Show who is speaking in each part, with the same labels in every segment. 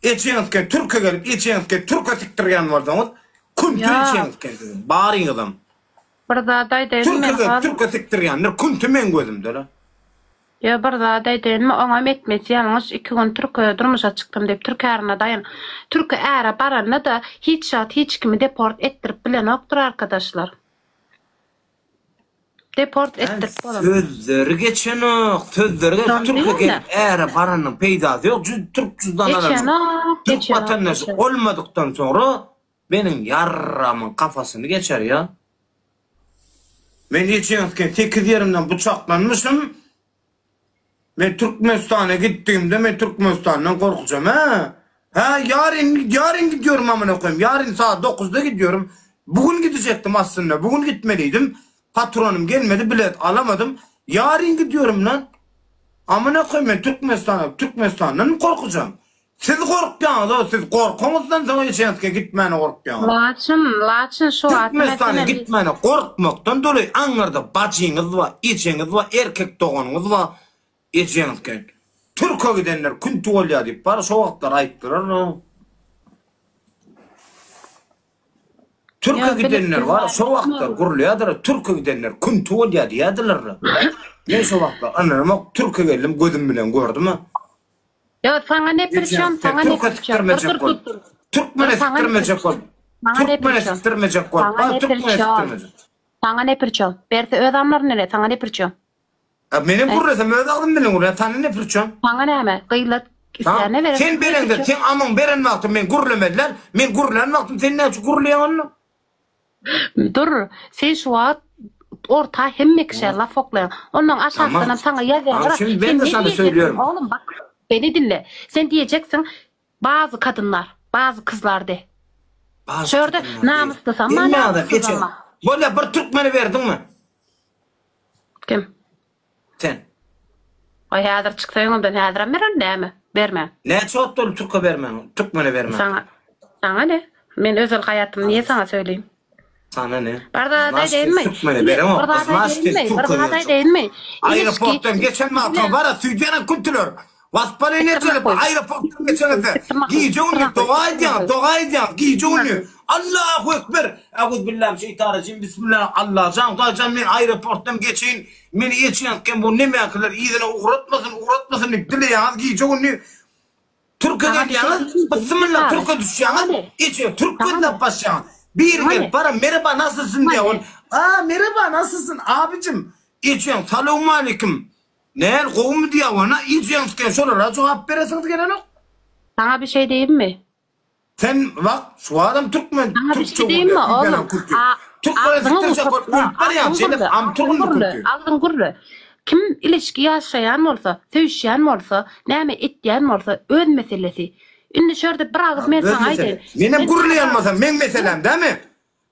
Speaker 1: Ejeňizken türke gelip ejeňizken türke sikdirýän bolsaňyz künti
Speaker 2: Ýa.
Speaker 1: ejeňizken siziň baryňyzam.
Speaker 2: Bir zat aýdaýynmy
Speaker 1: Türke
Speaker 2: men
Speaker 1: gelip
Speaker 2: hal.
Speaker 1: türke sikdirýänler künti meň gözümde-le.
Speaker 2: Ýa bir zat aýdaýynmy oňam etmesi ýalňyş iki gün türke durmuşa çykdym diýip türk ärine daýan türke äre baranda-da hiç wagt hiç kimi deport etdirip bilenokdyr arkadaşlar. Deport etdirip bolanok.
Speaker 1: Sözleri geçenok, sözleri geç
Speaker 2: Şony
Speaker 1: türke
Speaker 2: diýýän-de.
Speaker 1: gelip äre baranyň peýdasy ýok, jüz türk cüzdan alanyň.
Speaker 2: Geçenok,
Speaker 1: Türk
Speaker 2: geçenok,
Speaker 1: watandaşy
Speaker 2: geçenok.
Speaker 1: bolmadykdan soňra meniň ýarramyň kafasyny geçer ýa. Men ejeňizken sekiz ýerimden byçaklanmyşym. Men Türkmenistana gitdigimde men Türkmenistandan gorkujam hä. Hä ýaryn ýaryn gidiyorum amına koýayım. Ýaryn saat 9-da gidiyorum. Bugün gidecektim aslynda. Bugün gitmeliydim. Patronym gelmedi, bilet alamadym. Ýaryn gidiyorum lan. Amına koýayım men Türkmenistana Türkmenistandan mı korkacağım? Siz gorkýaňyz o, siz gorkaňyzdan soň ejeňizke gitmäne gorkýaňyz.
Speaker 2: Laçyn, Laçyn şu wagt
Speaker 1: Türkmenistana
Speaker 2: meselem
Speaker 1: gitmäne gorkmakdan doly aňyrda bajyňyz bar, ejeňiz bar, erkek doganyňyz bar, ejeňizke türke gidenler künti bolýar diýip bar şo wagtlar aýtdylar. Türke
Speaker 2: Ýa bilip
Speaker 1: gidenler bar şo wagtlar
Speaker 2: bilmän
Speaker 1: gurulýardyr türke gidenler künti bolýar diýýärdiler. Men şo wagtlar ynanamok türke geldim gözüm bilen gördüm.
Speaker 2: Ýa saňa ne
Speaker 1: Geçen
Speaker 2: pirçem, saňa ne
Speaker 1: türke
Speaker 2: pirçem. Dur
Speaker 1: sikdirmejek
Speaker 2: dur
Speaker 1: bol.
Speaker 2: dur dur. Dur
Speaker 1: Türkmene
Speaker 2: saňa ne
Speaker 1: sikdirmejek bol.
Speaker 2: pirçem. Saňa ne
Speaker 1: Türkmene
Speaker 2: pirçem.
Speaker 1: sikdirmejek bol.
Speaker 2: Saňa
Speaker 1: Ba
Speaker 2: ne
Speaker 1: türkmene
Speaker 2: pirçem.
Speaker 1: sikdirmejek.
Speaker 2: Saňa ne pirçem. Berse öz amlaryny ele, saňa ne pirçem.
Speaker 1: A menem
Speaker 2: E?
Speaker 1: gürlesem öz agzym bilen gürlän, sana ne pirçem?
Speaker 2: Saňa näme? Gyzlar
Speaker 1: Ha?
Speaker 2: isleýänine berer.
Speaker 1: Sen
Speaker 2: Ne
Speaker 1: bereňde,
Speaker 2: pirçem?
Speaker 1: sen amyň beren wagty men gürlemeliler. Men gürlän wagtym sen näçe gürleýäň onda?
Speaker 2: Dur, sen şu wagt orta hemme kişä laf oklaýaň. Ondan aşakdanam
Speaker 1: Tamam.
Speaker 2: saňa
Speaker 1: Tamam,
Speaker 2: ýazýarlar.
Speaker 1: şimdi
Speaker 2: Sen
Speaker 1: ben de
Speaker 2: ne
Speaker 1: sana
Speaker 2: diýjeksiň
Speaker 1: söylüyorum.
Speaker 2: oglum bak beni dinle. Sen diýjeksiň bazı kadynlar, bazı kyzlar de.
Speaker 1: Bazı
Speaker 2: Şu ýerde
Speaker 1: kadınlar değil.
Speaker 2: namyslysam ma,
Speaker 1: Hemme adam
Speaker 2: namyssyzam
Speaker 1: geçen.
Speaker 2: ma.
Speaker 1: Bolýa bir türkmeni berdiňmi?
Speaker 2: Kim?
Speaker 1: Sen.
Speaker 2: Aý häzir çyksa öňümden häzirem bererin näme? Bermen.
Speaker 1: Näçe wagt boldy türke bermäň, türkmene bermäň?
Speaker 2: Saňa saňa ne? Men özel haýatymy niýe saňa söýleýin?
Speaker 1: Sana ne?
Speaker 2: Bir zat
Speaker 1: Znaş sen
Speaker 2: aýdaýynmy?
Speaker 1: türkmene
Speaker 2: Ine,
Speaker 1: beremok.
Speaker 2: bir zat
Speaker 1: Znaş sen
Speaker 2: aýdaýynmy? Bir
Speaker 1: türke
Speaker 2: zat
Speaker 1: berjek.
Speaker 2: aýdaýynmy? Ilişki
Speaker 1: Aeroportdan geçen wagtyň bara süýdýänem küntüler. Waspaleniýe
Speaker 2: Siktirmek
Speaker 1: gelip
Speaker 2: goý.
Speaker 1: aeroportdan geçeňizde
Speaker 2: Siktirmek goý.
Speaker 1: gije gündüz
Speaker 2: Siktirmek goý.
Speaker 1: doga edýäňiz, doga edýäňiz gije gündüz. Allahu ekber. Äuzubillahim şeýtanrajim bismillah Allajan Hudaýjan men aeroportdan geçeýin meni eçýänkem bu nemäkiler yzyna ugratmasyn ugratmasyn diýip dileýäňiz gije gündüz. Türke
Speaker 2: Saňa bir şey
Speaker 1: gelýäňiz
Speaker 2: diýeyim,
Speaker 1: bismillah
Speaker 2: abi.
Speaker 1: türke
Speaker 2: Saňa
Speaker 1: düşýäňiz
Speaker 2: ne?
Speaker 1: eçe türk
Speaker 2: Saňa
Speaker 1: gözläp
Speaker 2: ne?
Speaker 1: başlaýaňyz. Biri
Speaker 2: Saňa
Speaker 1: gelip
Speaker 2: ne?
Speaker 1: bara merhaba nasylsyn
Speaker 2: Saňa
Speaker 1: diýýär ol.
Speaker 2: ne?
Speaker 1: A merhaba nasylsyn abicim. Eçeň salowmaleýkim. Näl gowumy diýýär ona ejeň sen şolara jogap beresiňiz gelenok.
Speaker 2: Saňa bir şey diýeyinmi?
Speaker 1: Sen bak şu adam türkmen
Speaker 2: Saňa bir
Speaker 1: türkçe
Speaker 2: şey diýeyinmi
Speaker 1: gürlýär
Speaker 2: oglum?
Speaker 1: süýdýänem kürti.
Speaker 2: A
Speaker 1: Türkmene
Speaker 2: agzyňy
Speaker 1: sikdirjek bolup
Speaker 2: gurla,
Speaker 1: ölüp barýaň
Speaker 2: agzyň
Speaker 1: şeýdip
Speaker 2: gurla,
Speaker 1: am
Speaker 2: agzyň
Speaker 1: turgundy
Speaker 2: gurla,
Speaker 1: kürti.
Speaker 2: agzyň gurla. Kim ilişki ýaşaýan bolsa, söýüşýän bolsa, näme etýän bolsa öz meselesi. Indi şu ýerde bir agyz men
Speaker 1: Öz
Speaker 2: saňa
Speaker 1: mesele.
Speaker 2: aýdaýyn.
Speaker 1: Menem
Speaker 2: Men
Speaker 1: gürleýän
Speaker 2: saňa
Speaker 1: bolsam meň meseläm dämi?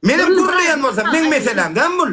Speaker 1: Menem
Speaker 2: Dur, bir
Speaker 1: gürleýän
Speaker 2: agyz
Speaker 1: bolsam
Speaker 2: saňa
Speaker 1: meň
Speaker 2: aýdaýyn.
Speaker 1: meseläm dämi bul?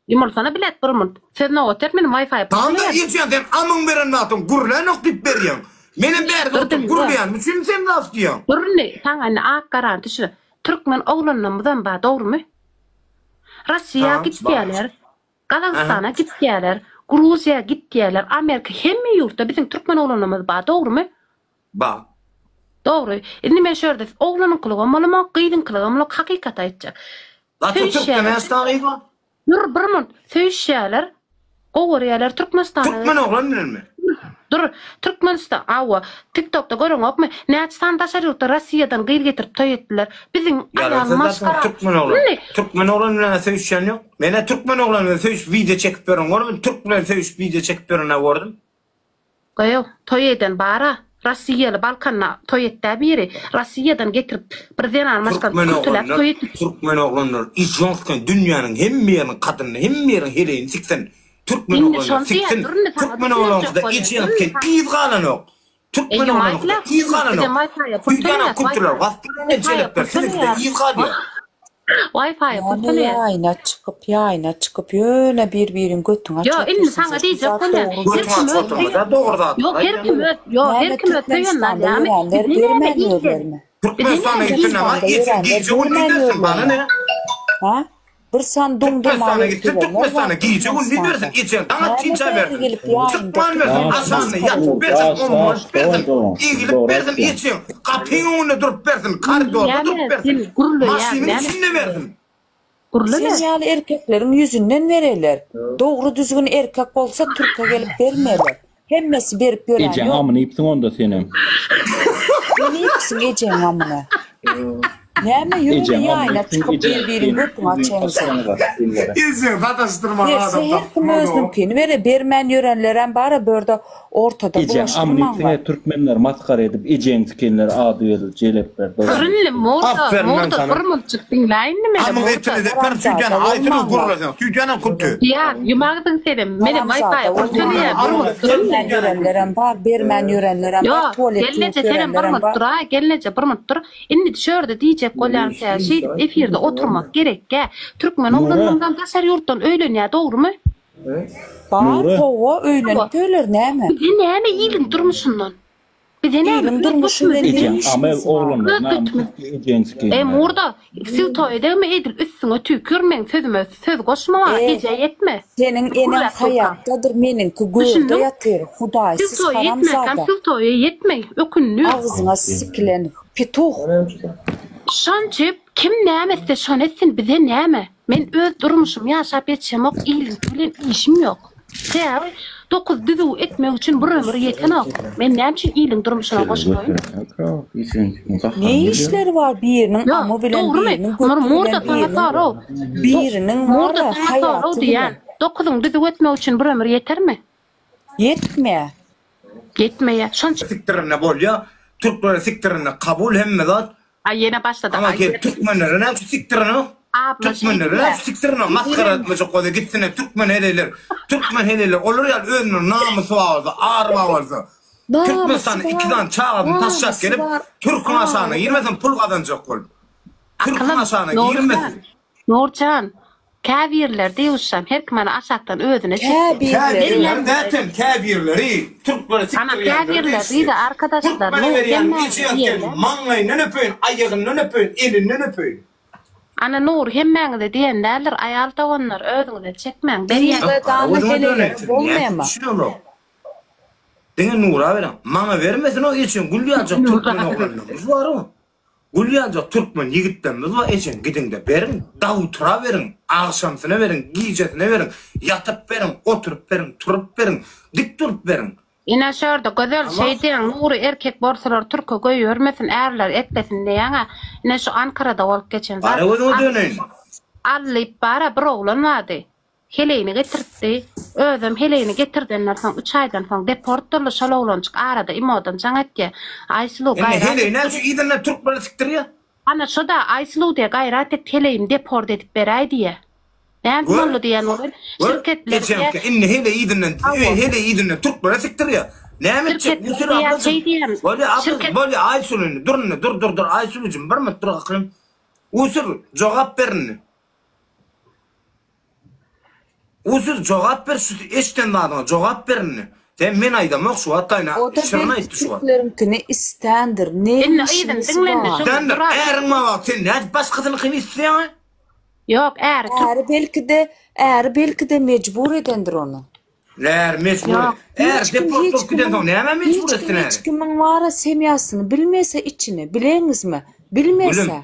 Speaker 2: Ýumulsana bilet bir munt. Söz nobat meniň Wi-Fi
Speaker 1: Tamda
Speaker 2: pulum
Speaker 1: ejeň sen amyň beren wagtyň gürlänok diýip berýäň. Menem bärde
Speaker 2: Dur
Speaker 1: oturyp
Speaker 2: diňle.
Speaker 1: gürleýänim üçin sen laf diýýäň.
Speaker 2: Dur indi saňa indi ak garany düşün. Türkmen oglanlarymyzam bar dogrymy? Rossiýa
Speaker 1: Ha, bar.
Speaker 2: gitýäler, Gazagystana
Speaker 1: Aha.
Speaker 2: gitýäler, Gruziýa gitýäler, Amerika hemme ýurtda biziň türkmen oglanlarymyz bar dogrymy?
Speaker 1: Bar.
Speaker 2: Dogry. Indi men şu ýerde oglanyňkylygam bolamok, gyzyňkylygam bolamok hakykaty aýtjak.
Speaker 1: Gaty türkde
Speaker 2: Söýüşýäler.
Speaker 1: näçe sany gyz bar?
Speaker 2: Dur bir munt. Söýüşýäler. Gowurýalar Türkmenistana.
Speaker 1: Türkmen oglan bilenmi?
Speaker 2: Dur. Türkmenistan awa. TikTokda göreňokmy? Näçe sany daşary ýurtda Rossiýadan gyz getirip toý etdiler. Biziň
Speaker 1: Ýalan
Speaker 2: aýal
Speaker 1: söz aýtma
Speaker 2: maşgala.
Speaker 1: türkmen oglan.
Speaker 2: Indi
Speaker 1: Türkmen oglan bilen söýüşýän ýok. Menä türkmen oglan bilen söýüşip wideo çekip ýören görmedim. Türk bilen söýüşip wideo çekip ýören-ä gördüm.
Speaker 2: Gyýw, toý eden bar-a. Rossiýaly Balkanda toý etdä biri. Rossiýadan getirip bir zenan maşgala
Speaker 1: Türkmen
Speaker 2: kürteläp
Speaker 1: oglanlar
Speaker 2: toý etdi.
Speaker 1: Türkmen oglanlar ijonsken dünýäniň hemme ýeriniň kadynyny hemme ýeriň heleýini siksin. Türkmen
Speaker 2: Indi
Speaker 1: oglanlar
Speaker 2: şony diýýän,
Speaker 1: siksin.
Speaker 2: dur indi saňa
Speaker 1: Türkmen
Speaker 2: düşündirjek
Speaker 1: oglankyda
Speaker 2: bolýan. Dur
Speaker 1: ijonsken
Speaker 2: indi saňa.
Speaker 1: yz galanok. Türkmen
Speaker 2: Eý,
Speaker 1: oglankyda
Speaker 2: maýla,
Speaker 1: yz galanok.
Speaker 2: bize Wi-Fi-ýa pul
Speaker 1: Süýdýänem
Speaker 2: töleýäs,
Speaker 1: kültüler
Speaker 2: Wi-Fi.
Speaker 1: wasp
Speaker 2: Wi-Fi-ýa
Speaker 1: jelepler
Speaker 2: pul
Speaker 1: siziňkide
Speaker 2: töleýäs.
Speaker 1: yz galýar.
Speaker 2: Wi-Fi-ýa pul
Speaker 3: Ýöne
Speaker 2: töleýäs.
Speaker 3: ýaýyna çykyp, ýaýyna çykyp, ýöne bir-biriň götüňi
Speaker 2: Ýo,
Speaker 3: açyp
Speaker 2: indi
Speaker 3: otyrsyňyz.
Speaker 2: saňa
Speaker 3: Şu
Speaker 2: diýjek
Speaker 3: zat
Speaker 2: bolýan.
Speaker 3: dogry
Speaker 2: Her
Speaker 1: Götüňi
Speaker 2: kim
Speaker 1: açyp
Speaker 2: öz
Speaker 1: oturma-da,
Speaker 2: söýen.
Speaker 1: dogry zat
Speaker 2: Ýok, her
Speaker 1: aýdýaň.
Speaker 2: kim öz, ýo, her
Speaker 3: Näme
Speaker 2: kim öz söýenini
Speaker 3: Türkmenistanda
Speaker 2: alýarmy?
Speaker 3: ýörenler
Speaker 2: Bizi näme
Speaker 3: bermän
Speaker 2: işler?
Speaker 3: ýörlermi?
Speaker 2: Bizi
Speaker 1: Türkmenistana
Speaker 2: näme
Speaker 1: gitsin ama
Speaker 3: Türkmenistanda
Speaker 1: eje
Speaker 3: ýörenler
Speaker 1: gije gündüz
Speaker 3: bermän
Speaker 1: dersin bana
Speaker 3: ýörlermi?
Speaker 1: ne?
Speaker 3: Ha? Bir san doňdurma
Speaker 1: Türkmenistana
Speaker 3: berip
Speaker 1: gitsin
Speaker 3: ýörenler
Speaker 1: Türkmenistana
Speaker 3: bar
Speaker 1: gije gündüz
Speaker 3: Türkmenistanda.
Speaker 1: bersin ejeň daň
Speaker 3: Näme
Speaker 1: atynça
Speaker 3: bäri
Speaker 1: bersin.
Speaker 3: gelip ýaýynda
Speaker 1: Çykman bersin
Speaker 3: türkmenleri
Speaker 1: aşanyny
Speaker 3: masgara
Speaker 1: ýatyp bersin
Speaker 4: Daş, daş,
Speaker 1: ommanyp bersin
Speaker 4: dogry,
Speaker 1: egilip
Speaker 4: dogry
Speaker 1: bersin
Speaker 4: aýtýaň.
Speaker 1: ejeň gapyň öňünde durup bersin koridorda durup
Speaker 2: Näme
Speaker 1: bersin
Speaker 2: sen gürleýäň
Speaker 1: maşynyň
Speaker 2: näme
Speaker 1: içinde bersin.
Speaker 2: gürleme.
Speaker 3: Sen ýaly erkekleriň ýüzünden bereler. Dogry düzgün erkek bolsa türke gelip bermeler. Hemmesi berip ýören
Speaker 4: Ejeň
Speaker 3: ýok.
Speaker 4: amyny iýipsiň onda senem.
Speaker 3: Sen iýipsiň ejeň amyny. Näme ýöne
Speaker 4: Ejeň amyny
Speaker 3: ýaýyna
Speaker 4: iýipsiň
Speaker 3: çykyp
Speaker 4: ejeň
Speaker 3: bir biriň götüňi açaňyzok.
Speaker 1: Ejeň sataşdyrmaga
Speaker 3: Berse
Speaker 1: adam
Speaker 3: her kim
Speaker 1: tapmaz o.
Speaker 3: özüniňkini berer bermän ýörenlerem bara börde ortada
Speaker 4: Ejeň amyny iýipsiň
Speaker 3: bulaşdyrmaňlar.
Speaker 4: e türkmenler masgara edip ejeň sikenler ady belli jelepler dogry.
Speaker 2: Rinli morda
Speaker 1: Aferin lan
Speaker 2: morda
Speaker 1: sana.
Speaker 2: bir mylçyk diňläýin meni
Speaker 1: Amyň
Speaker 2: morda.
Speaker 1: etini deper süýdýän aýsyny gürleseň süýdýänem küntü.
Speaker 2: Ýa ýumagdyň senem menem
Speaker 3: Haramzada
Speaker 2: waýfaý
Speaker 3: bolmaňlar.
Speaker 2: gurtulýa bir mugt dur
Speaker 3: Bermän ýörenlerem bar bermän ýörenlerem bar
Speaker 2: Ýok,
Speaker 3: tualet ýuwup
Speaker 2: gelneje senem bir
Speaker 3: ýörenlerem
Speaker 2: mugt
Speaker 3: bar.
Speaker 2: dur-aý, gelneje bir mugt dur. Indi şörde diýjek bolýan kä, şeýdip efirde oturmak gerekkä. Türkmen
Speaker 4: Nura.
Speaker 2: oglanlarymyzam daşary ýurtdan öýlenýär, dogrumy?
Speaker 3: Bar
Speaker 4: Nura.
Speaker 3: hawa öýlenip öler näme.
Speaker 2: Bize näme iliň durmuşyndan? Bize näme
Speaker 3: Iliň
Speaker 2: öz
Speaker 3: durmuşy bilen
Speaker 2: götümiz.
Speaker 3: ne
Speaker 4: Ejeň amel
Speaker 3: işimiz bar.
Speaker 4: oglanlar
Speaker 2: Öz
Speaker 4: namyssyz
Speaker 2: götümiz.
Speaker 4: ejeň
Speaker 2: E
Speaker 4: sikenler.
Speaker 2: murda, siz toý edegmi edil üstüňe tüýkür meň sözüme söz goşma maňa
Speaker 3: E,
Speaker 2: ejä ýetme.
Speaker 3: seniň eneň
Speaker 2: Gürläp durkaň.
Speaker 3: haýatdadyr meniňki görde
Speaker 2: Düşündiň?
Speaker 3: ýatyr
Speaker 2: Siz
Speaker 3: hudaýsyz
Speaker 2: toýa ýetmäkäm
Speaker 3: haramzada.
Speaker 2: siz toýa ýetme ökündü.
Speaker 3: Agzyňa sikilen petuh.
Speaker 2: Şonçüp kim näme etse şony etsin bize näme. Men öz durmuşymy ýaşap ýetişemok iliňki bilen işim ýok. Sebäbi dokuz düzüw etmek üçin bir ömür ýetenok. Men näme üçin iliň durmuşyna goşulaýyn?
Speaker 3: Ne işleri bar biriniň
Speaker 2: Ýok,
Speaker 3: amy bilen
Speaker 2: dogrumy?
Speaker 3: biriniň göti
Speaker 2: Mur murda
Speaker 3: bilen
Speaker 2: saňa
Speaker 3: biriniň
Speaker 2: sorag.
Speaker 3: biriniň
Speaker 2: Murda
Speaker 3: bara
Speaker 2: saňa sorag
Speaker 3: haýaty
Speaker 2: diýýän.
Speaker 3: bilen.
Speaker 2: Dokuzyň düzüw etmek üçin bir ömür ýetermi?
Speaker 3: Ýetmeýär.
Speaker 2: Ýetmeýär. Şonça.
Speaker 1: Sikdirende bolýa. Türklere sikdirende kabul hemme zat.
Speaker 2: Aý ýene başlady.
Speaker 1: Ama
Speaker 2: Aý
Speaker 1: gelip türkmenlere näme üçin sikdirenok?
Speaker 2: Abla
Speaker 1: Türkmenlere
Speaker 2: şeýdýä.
Speaker 1: näme üçin sikdirenok? Masgara etmejek bolsa gitsinler türkmen heleýler. Türkmen heleýler olar ýaly özüniň namysy bar bolsa, ary bar bolsa.
Speaker 3: Namysy
Speaker 1: Türkmenistanda iki
Speaker 3: bar,
Speaker 1: sany çagasyny taşlap
Speaker 3: namysy
Speaker 1: gelip
Speaker 3: bar,
Speaker 1: türküň aşagyna
Speaker 3: ary
Speaker 1: girmesin pul gazanjak bolup. Türküň
Speaker 2: Akylym
Speaker 1: aşagyna
Speaker 2: Nurjan,
Speaker 1: girmesin.
Speaker 2: Nurjan, käbirleri diýuşam her kim ana aşakdan özüne çekýär.
Speaker 3: Käbirleri.
Speaker 1: Käbirleri zaten käbirleri türklere
Speaker 2: Ana
Speaker 1: sikdirýänleri
Speaker 2: käbirleri
Speaker 1: degişli.
Speaker 2: diýdi arkadaşlar
Speaker 1: Türkmene
Speaker 2: Nur
Speaker 1: berýän
Speaker 2: hemmäňize
Speaker 1: ejeň
Speaker 2: diýen.
Speaker 1: maňlaýyndan öpeýin, aýagyndan öpeýin, elinden öpeýin.
Speaker 2: Ana Nur hemmäňize diýen däldir aýal doganlar özüňize çekmäň berýän.
Speaker 3: Diňe dana heleýleri bolmaýama.
Speaker 1: Düşünemok. Diňe Nura beriň. Maňa bermesin o ejeň gül ýaljak türkmen oglanlarymyz bar o. Gül ýaljak türkmen ýigitlerimiz bar ejeň gidiňde beriň dawutra beriň agşamsyna beriň gijesine beriň ýatyp beriň oturyp beriň turup beriň dik durup beriň.
Speaker 2: Ine şorda gözel şeý diýeň Nury erkek bolsalar türke goýbermesin ärler eklesin diýeňä ine şu Ankarada bolup geçen zat
Speaker 1: Gara gözüňe döneýin.
Speaker 2: Allyp bara bir oglan bardy Heleýini getirtdi. Özem heleýini getirdenden soň üç aýdan soň deport boldy şol oglanjyk arada imodan jaň etýä. Aýsuluw
Speaker 1: Indi
Speaker 2: gaýrat
Speaker 1: heleý
Speaker 2: et.
Speaker 1: näme üçin yzyndan türkmeni sikdirýä?
Speaker 2: Ana şoda Aýsuluw diýä gaýrat et heleýimi deport edip beräý diýä. Näme
Speaker 1: Gör.
Speaker 2: boldy diýen welin
Speaker 1: Gör.
Speaker 2: şirketler diýä.
Speaker 1: Ejeňki indi heleý yzyndan
Speaker 2: Hawa.
Speaker 1: heleý yzyndan türkmene sikdirýä. Näme etjek?
Speaker 2: Şirketler
Speaker 1: Usur
Speaker 2: diýä
Speaker 1: ablajym.
Speaker 2: şeý diýen.
Speaker 1: Bolýa abla
Speaker 2: Şirket
Speaker 1: bolýa Aýsuluw indi dur indi dur dur dur Aýsulujym bir minut dur aklym. Usur jogap ber indi. Usur jogap ber şu eşden zadyňa jogap ber indi. Sen men aýdamok şu wagt aýna
Speaker 3: O-da
Speaker 1: Şirin
Speaker 3: belki
Speaker 1: aýtdy şu wagt.
Speaker 3: türkleriňkini iständir. Ne
Speaker 2: Indi
Speaker 3: işimiz
Speaker 2: yzyny diňlende
Speaker 3: bar.
Speaker 2: şu
Speaker 1: Istendir.
Speaker 2: durar.
Speaker 1: Äriň bar wagt sen nädip başgasynyňkyny isleýäň?
Speaker 2: Ýok äri türk.
Speaker 3: Äri belki-de, äri belki-de mejbur edendir ony.
Speaker 1: Är mejbur.
Speaker 2: Ýok.
Speaker 1: Är
Speaker 3: Hiç kim
Speaker 1: deport
Speaker 3: hiç
Speaker 1: bolup gidensoň
Speaker 3: kimiň
Speaker 1: nämä mejbur
Speaker 3: hiç kim
Speaker 1: etsin
Speaker 3: hiç
Speaker 1: äri?
Speaker 3: kimiň bara semýasyny bilmese içini, bileňizmi? Bilmese.
Speaker 1: Gülüm.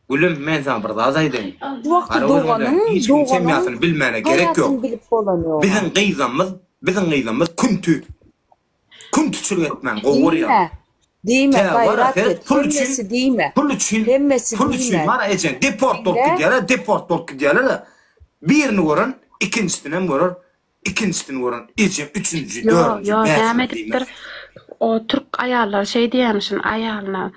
Speaker 1: Gülüm men saňa bir zat aýdaýyn.
Speaker 3: Bu wagtda
Speaker 1: Gara gözüňe
Speaker 3: doganyň,
Speaker 1: hiç kimiň
Speaker 3: doganyň
Speaker 1: semýasyny bilmäne gerek ýok.
Speaker 3: haýatyny bilip bolan ýoga.
Speaker 1: Biziň gyzamyz, biziň gyzamyz künti. Küntüçilik etmän gowy görýär.
Speaker 3: Diýme. Diýme,
Speaker 1: Tä bara
Speaker 3: gaýrat
Speaker 1: seret
Speaker 3: et.
Speaker 1: pul üçin,
Speaker 3: Hemmesi diýme.
Speaker 1: pul üçin,
Speaker 3: Hemmesi
Speaker 1: pul üçin
Speaker 3: diýme.
Speaker 1: bara ejeň deport bolup
Speaker 3: Diňle.
Speaker 1: gidýärler, deport bolup gidýärler-de. Birini gören, ikinjisinem görer. Ikinjisini gören ejem üçünji,
Speaker 2: Ýo,
Speaker 1: dördünji,
Speaker 2: ýo, näme
Speaker 1: bäşinji
Speaker 2: edipdir?
Speaker 1: diýmez.
Speaker 2: O türk aýallary şeý diýýämişin aýalyna,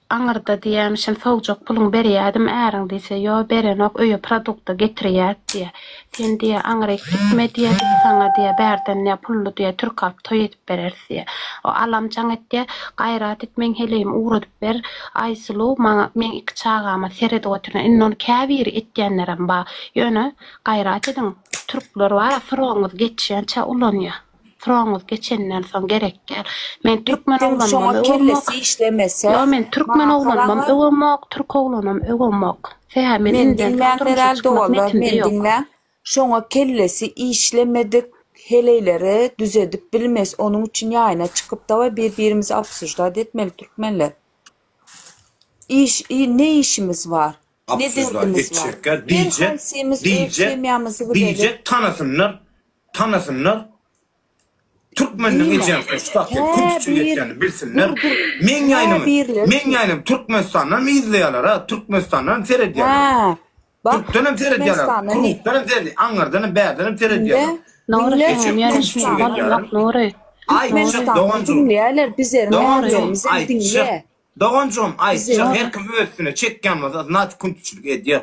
Speaker 2: Aňyrda diýýämişin, sowjak puluňy berýädim äriň diýse, ýo, berenok, öýe produkta getirýät diýýä. Sen diýýä, aňryk gitme diýýä, biz saňa diýýä, bärden diýýä, pully diýýä, türk alyp toý edip bereris diýýä. O alam jaň etýä, Gaýrat et, meň heleýimi ugradyp ber, Aýsuluw, maňa, meň iki çagama seredip otyryn. Indi ony käbiri etýänlerem bar. Ýöne, gaýrat ediň, Türkler bara srogyňyz geçýänçä ulanýa. Srogyňyz geçenden soň gerek däl. Men türkmen
Speaker 3: Gitdim
Speaker 2: oglanymam
Speaker 3: şoňa
Speaker 2: öwemok.
Speaker 3: kellesi işlemese
Speaker 2: Ýo men türkmen
Speaker 3: maňa
Speaker 2: oglanymam
Speaker 3: garaňa.
Speaker 2: öwemok, türk oglanam öwemok. Sebäbi men
Speaker 3: Men
Speaker 2: indiden soň
Speaker 3: diňläň
Speaker 2: durmuşa
Speaker 3: herhal
Speaker 2: çykmak
Speaker 3: doganlar
Speaker 2: niýetimde
Speaker 3: men
Speaker 2: ýok.
Speaker 3: diňläň şoňa kellesi işlemedik heleýleri düzedip bilmes onuň üçin ýaýyna çykyp dawaý bir birimizi obsuždat etmeli türkmenler. Iş ne işimiz bar ne
Speaker 1: Obsuždat
Speaker 3: derdimiz bar.
Speaker 1: etjekler
Speaker 3: Her
Speaker 1: diýjek
Speaker 3: haýsymyz öz
Speaker 1: diýjek
Speaker 3: semýamyzy bileli.
Speaker 1: diýjek tanasynlar tanasynlar Türkmenleň
Speaker 3: Diýme.
Speaker 1: ejeň şu
Speaker 3: Tä
Speaker 1: kümçük
Speaker 3: bir
Speaker 1: etýänini bilsinler.
Speaker 3: dur dur
Speaker 1: Meň
Speaker 3: tä
Speaker 1: ýaýnymy
Speaker 3: birleri
Speaker 1: meň ýaýnymy Türkmenistandan izleýärler ha Türkmenistandan seredýärler.
Speaker 3: Hä bak
Speaker 1: Türkdenem seredýärler,
Speaker 3: Türkmenistanda ne
Speaker 1: Kurukdanam seredýär, aňyrdanam bärdenem
Speaker 3: Diňle
Speaker 1: seredýärler.
Speaker 2: Nury
Speaker 3: diňle
Speaker 2: senem
Speaker 1: Ejeň
Speaker 2: ýöne
Speaker 1: kümçük
Speaker 2: şuňa
Speaker 1: edýärler.
Speaker 2: bolanok Nury.
Speaker 1: Aýtjak
Speaker 3: Türkmenistandan
Speaker 1: doganjygym.
Speaker 3: diňleýärler bizeriň
Speaker 1: Doganjygym
Speaker 3: ärilerimizem
Speaker 1: aýtjak.
Speaker 3: diňle.
Speaker 1: Doganjygym aýtjak
Speaker 3: Bize
Speaker 1: her kim öz üstüne çekýän bolsa znaç kümçülik edýär.